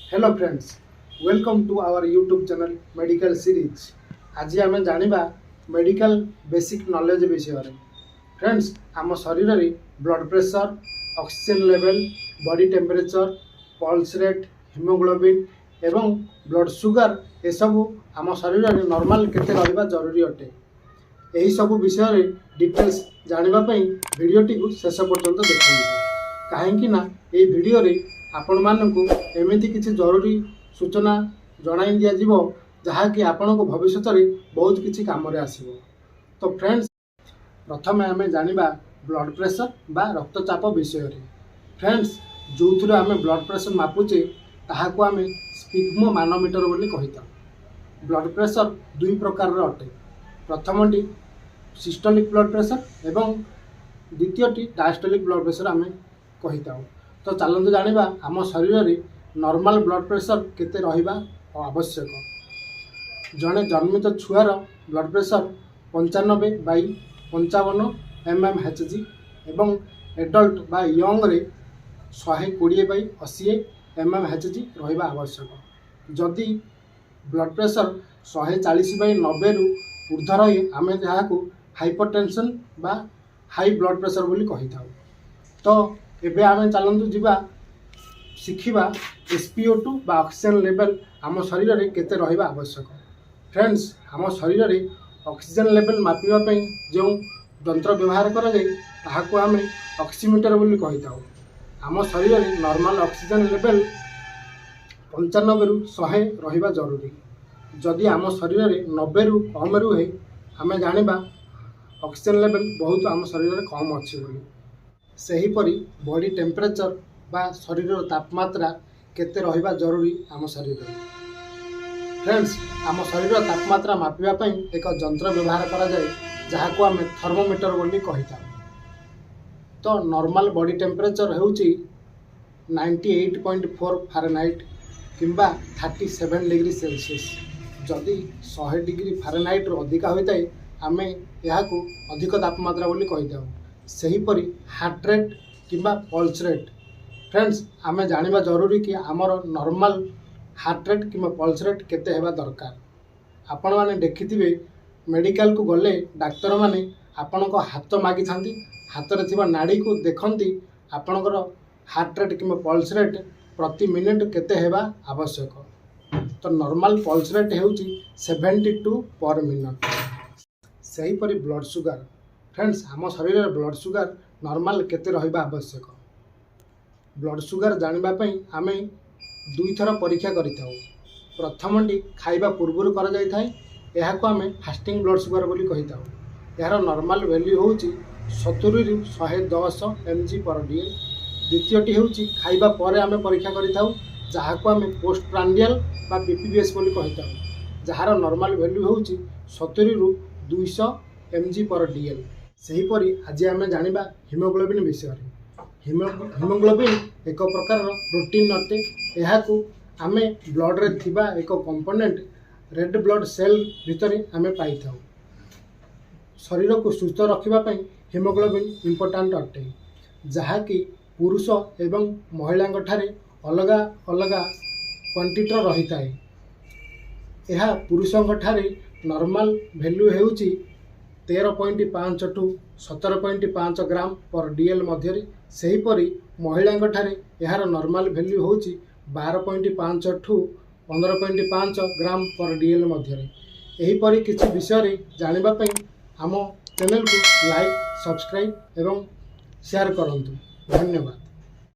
Hello friends, welcome to our YouTube channel Medical Series. ଆଜି ଆମେ ଜାଣିବା ମେଡ଼ିକାଲ ବେସିକ୍ ନଲେଜ ବିଷୟରେ। ଫ୍ରେଣ୍ଡସ୍, ଆମ ଶରୀରରେ blood pressure, oxygen level, body temperature, pulse rate, hemoglobin ଏବଂ blood sugar, ଏସବୁ ଆମ ଶରୀରରେ ନର୍ମାଲ କେତେ ରହିବା ଜରୁରୀ ଅଟେ। ଏହିସବୁ ବିଷୟରେ ଡିଟେଲ୍ସ ଜାଣିବା ପାଇଁ ଭିଡ଼ିଓଟିକୁ ଶେଷ ପର୍ଯ୍ୟନ୍ତ ଦେଖନ୍ତୁ, କାହିଁକି ନା ଏହି ଭିଡ଼ିଓରେ ଆପଣମାନଙ୍କୁ ଏମିତି କିଛି ଜରୁରୀ ସୂଚନା ଜଣାଇ ଦିଆଯିବ, ଯାହାକି ଆପଣଙ୍କୁ ଭବିଷ୍ୟତରେ ବହୁତ କିଛି କାମରେ ଆସିବ। ତ ଫ୍ରେଣ୍ଡସ୍, ପ୍ରଥମେ ଆମେ ଜାଣିବା ବ୍ଲଡ଼ ପ୍ରେସର ବା ରକ୍ତଚାପ ବିଷୟରେ। ଫ୍ରେଣ୍ଡସ୍, ଯେଉଁଥିରେ ଆମେ ବ୍ଲଡ଼ ପ୍ରେସର ମାପୁଛେ, ତାହାକୁ ଆମେ ସ୍ପିଗ୍ମୋ ମାନୋମିଟର ବୋଲି କହିଥାଉ। ବ୍ଲଡ଼ ପ୍ରେସର ଦୁଇ ପ୍ରକାରର ଅଟେ। ପ୍ରଥମଟି ସିଷ୍ଟୋଲିକ୍ ବ୍ଲଡ଼ ପ୍ରେସର ଏବଂ ଦ୍ୱିତୀୟଟି ଡାଏଷ୍ଟୋଲିକ୍ ବ୍ଲଡ଼ ପ୍ରେସର ଆମେ କହିଥାଉ। ତ ଚାଲନ୍ତୁ ଜାଣିବା ଆମ ଶରୀରରେ ନର୍ମାଲ ବ୍ଲଡ଼ ପ୍ରେସର କେତେ ରହିବା ଆବଶ୍ୟକ। ଜଣେ ଜନ୍ମିତ ଛୁଆର ବ୍ଲଡ଼ ପ୍ରେସର 95/55 mmHg ଏବଂ ଏଡଲ୍ଟ ବା ୟଙ୍ଗରେ 120/80 mmHg ରହିବା ଆବଶ୍ୟକ। ଯଦି ବ୍ଲଡ଼ ପ୍ରେସର 140/90ରୁ ଉର୍ଦ୍ଧ୍ୱ ରହେ, ଆମେ ଯାହାକୁ ହାଇପର ଟେନସନ୍ ବା ହାଇ ବ୍ଲଡ଼ ପ୍ରେସର ବୋଲି କହିଥାଉ। ତ ଏବେ ଆମେ ଚାଲନ୍ତୁ ଯିବା ଶିଖିବା SpO2 ବା ଅକ୍ସିଜେନ୍ ଲେଭେଲ୍ ଆମ ଶରୀରରେ କେତେ ରହିବା ଆବଶ୍ୟକ। ଫ୍ରେଣ୍ଡସ୍, ଆମ ଶରୀରରେ ଅକ୍ସିଜେନ୍ ଲେଭେଲ୍ ମାପିବା ପାଇଁ ଯେଉଁ ଯନ୍ତ୍ର ବ୍ୟବହାର କରାଯାଏ, ତାହାକୁ ଆମେ ଅକ୍ସିମିଟର ବୋଲି କହିଥାଉ। ଆମ ଶରୀରରେ ନର୍ମାଲ ଅକ୍ସିଜେନ୍ ଲେଭେଲ୍ 95ରୁ 100 ରହିବା ଜରୁରୀ। ଯଦି ଆମ ଶରୀରରେ 90ରୁ କମ୍ ରୁହେ, ଆମେ ଜାଣିବା ଅକ୍ସିଜେନ୍ ଲେଭେଲ୍ ବହୁତ ଆମ ଶରୀରରେ କମ୍ ଅଛି ବୋଲି। ସେହିପରି ବଡି ଟେମ୍ପରେଚର ବା ଶରୀରର ତାପମାତ୍ରା କେତେ ରହିବା ଜରୁରୀ ଆମ ଶରୀରରେ। ଫ୍ରେଣ୍ଡସ୍, ଆମ ଶରୀରର ତାପମାତ୍ରା ମାପିବା ପାଇଁ ଏକ ଯନ୍ତ୍ର ବ୍ୟବହାର କରାଯାଏ, ଯାହାକୁ ଆମେ ଥର୍ମୋମିଟର ବୋଲି କହିଥାଉ। ତ ନର୍ମାଲ ବଡି ଟେମ୍ପରେଚର ହେଉଛି 98.4 ଫାରେନହାଇଟ୍ କିମ୍ବା 37 ଡିଗ୍ରୀ ସେଲସିୟସ୍। ଯଦି 100 ଡିଗ୍ରୀ ଫାରେନହାଇଟ୍ରୁ ଅଧିକା ହୋଇଥାଏ, ଆମେ ଏହାକୁ ଅଧିକ ତାପମାତ୍ରା ବୋଲି କହିଥାଉ। ସେହିପରି ହାର୍ଟ ରେଟ୍ କିମ୍ବା ପଲ୍ସ ରେଟ୍। ଫ୍ରେଣ୍ଡସ୍, ଆମେ ଜାଣିବା ଜରୁରୀ କି ଆମର ନର୍ମାଲ ହାର୍ଟ ରେଟ୍ କିମ୍ବା ପଲ୍ସ ରେଟ୍ କେତେ ହେବା ଦରକାର। ଆପଣମାନେ ଦେଖିଥିବେ, ମେଡ଼ିକାଲକୁ ଗଲେ ଡାକ୍ତରମାନେ ଆପଣଙ୍କ ହାତ ମାଗିଥାନ୍ତି। ହାତରେ ଥିବା ନାଡ଼ିକୁ ଦେଖନ୍ତି, ଆପଣଙ୍କର ହାର୍ଟ ରେଟ୍ କିମ୍ବା ପଲ୍ସ ରେଟ୍ ପ୍ରତି ମିନିଟ୍ କେତେ ହେବା ଆବଶ୍ୟକ। ତ ନର୍ମାଲ ପଲ୍ସ ରେଟ୍ ହେଉଛି 72 ପର୍ ମିନିଟ୍। ସେହିପରି ବ୍ଲଡ଼ ସୁଗାର। ଫ୍ରେଣ୍ଡସ୍, ଆମ ଶରୀରରେ ବ୍ଲଡ଼ ସୁଗାର ନର୍ମାଲ କେତେ ରହିବା ଆବଶ୍ୟକ? ବ୍ଲଡ଼ ସୁଗାର ଜାଣିବା ପାଇଁ ଆମେ ଦୁଇଥର ପରୀକ୍ଷା କରିଥାଉ। ପ୍ରଥମଟି ଖାଇବା ପୂର୍ବରୁ କରାଯାଇଥାଏ। ଏହାକୁ ଆମେ ଫାଷ୍ଟିଂ ବ୍ଲଡ଼ ସୁଗାର ବୋଲି କହିଥାଉ। ଏହାର ନର୍ମାଲ ଭ୍ୟାଲ୍ୟୁ ହେଉଛି 70ରୁ 110 mg per dL। ଦ୍ୱିତୀୟଟି ହେଉଛି ଖାଇବା ପରେ ଆମେ ପରୀକ୍ଷା କରିଥାଉ, ଯାହାକୁ ଆମେ ପୋଷ୍ଟ ପ୍ରାଣ୍ଡିଆଲ ବା PPBS ବୋଲି କହିଥାଉ, ଯାହାର ନର୍ମାଲ ଭ୍ୟାଲ୍ୟୁ ହେଉଛି 70ରୁ 200 mg per dL। ସେହିପରି ଆଜି ଆମେ ଜାଣିବା ହିମୋଗ୍ଲୋବିନ୍ ବିଷୟରେ। ହିମୋଗ୍ଲୋବିନ୍ ଏକ ପ୍ରକାରର ପ୍ରୋଟିନ୍ ଅଟେ। ଏହାକୁ ଆମେ ବ୍ଲଡ଼ରେ ଥିବା ଏକ କମ୍ପୋନେଣ୍ଟ ରେଡ୍ ବ୍ଲଡ଼ ସେଲ୍ ଭିତରେ ଆମେ ପାଇଥାଉ। ଶରୀରକୁ ସୁସ୍ଥ ରଖିବା ପାଇଁ ହିମୋଗ୍ଲୋବିନ୍ ଇମ୍ପୋର୍ଟାଣ୍ଟ ଅଟେ, ଯାହାକି ପୁରୁଷ ଏବଂ ମହିଳାଙ୍କ ଠାରେ ଅଲଗା ଅଲଗା କ୍ୱାଣ୍ଟିଟିର ରହିଥାଏ। ଏହା ପୁରୁଷଙ୍କ ଠାରେ ନର୍ମାଲ ଭ୍ୟାଲ୍ୟୁ ହେଉଛି 13.5 ଟୁ 17.5 ଗ୍ରାମ ପର୍ ଡିଏଲ୍ ମଧ୍ୟରେ। ସେହିପରି ମହିଳାଙ୍କ ଠାରେ ଏହାର ନର୍ମାଲ ଭ୍ୟାଲ୍ୟୁ ହେଉଛି 12.5 ଠୁ 15.5 ଗ୍ରାମ ପର୍ ଡିଏଲ୍ ମଧ୍ୟରେ। ଏହିପରି କିଛି ବିଷୟରେ ଜାଣିବା ପାଇଁ ଆମ ଚ୍ୟାନେଲକୁ ଲାଇକ୍, ସବସ୍କ୍ରାଇବ୍ ଏବଂ ସେୟାର କରନ୍ତୁ। ଧନ୍ୟବାଦ।